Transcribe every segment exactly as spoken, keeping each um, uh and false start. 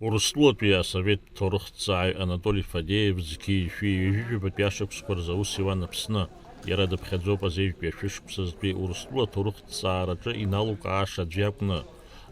Урыстәылатәи асовет ҭоурыхҭҵааҩ Анатоли Фадеев зқьи жәшәи ҩажәи жәабатәи ашықәсқәа рзы аус иуан Аԥсны. Иара дыԥхьаӡоуп азеижәтәи ашәышықәсазтәи Урыстәыла аҭоурыхҭҵаараҿы иналукааша аӡә иакәны.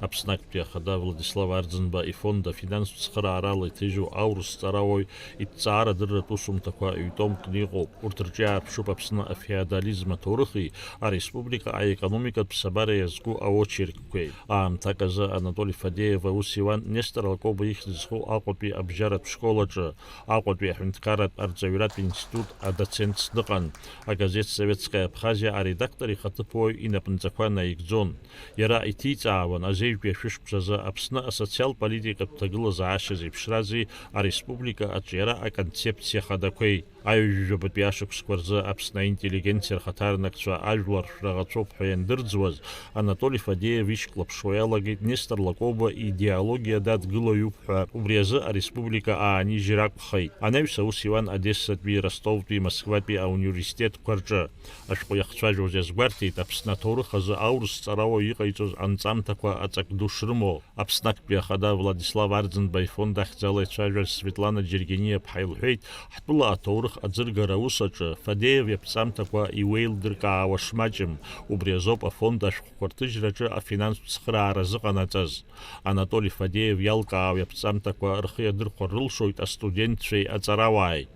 Аԥсны актәи ахада Владислав Арӡынба ифонд афинанстә цхыраарала иҭыжьу аурыс ҵарауаҩ иҭҵаарадырратә усумҭақәа ҩтомкны иҟоуп. Урҭ рҿы иаарԥшуп Аԥсны афеодализм аҭоурыхи ареспублика аекономикатә ԥсабара иазку аочеркқәеи. Аамҭак азы Анатоли Фадеев аус иуан Нестор Лакоба ихьӡ зху Аҟәатәи абжьаратә школ аҿы, Аҟәатәи аҳәынҭқарратә арҵаҩратә институт адоцентс дыҟан. Агазеҭ Советская Абхазия аредактор ихаҭыԥуаҩ инапынҵақәа наигӡон. Иара иҭиҵаауан азеижәтәи ашәышықәсазы Аԥсны асоциал-политикатә ҭагылазаашьа зеиԥшрази ареспублика аҿиара аконцепциа хадақәеи. Аҩажәижәабатәи ашықәсқәа рзы Аԥсны аинтеллигенциа рхаҭарнакцәа ажәлар шәраӷацәоуп ҳәа иандырӡуаз, Анатоли Фадеев ишьклаԥшуа иалагеит Нестор Лакоба идеологиа дадгылаҩуп ҳәа, убри азы ареспублика аанижьыр акәхеит. Анаҩс аус иуан Одессатәи, Ростовтәи, Москватәи ауниверситетқәа рҿы. Ашәҟәы иахцәажәоз иазгәарҭеит, Аԥсны аҭоурых азы аурыс ҵарауаҩ иҟаиҵоз анҵамҭақәа аҵак ду шрымоу. Аԥсны актәи ахада Владислав Арӡынба ифонд ахьӡала ицәажәаз Светлана Џьергениаԥҳа илҳәеит, ҳтәыла аҭоурых аӡыргара аус аҿы Фадеев иаԥҵамҭақәа иуеилдыркаауа шмаҷым, убри азоуп афонд ашәҟәқәа рҭыжьраҿы афинанстә цхыраара зыҟанаҵаз. Анатоли Фадеев иалкаау иаԥҵамҭақәа рхы иадырхәар рылшоит астудентцәеи аҵарауааи.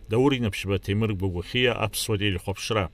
Даур Инаԥшьба, Ҭемыр Гәагәахиа, Аԥсуа телехәаԥшра.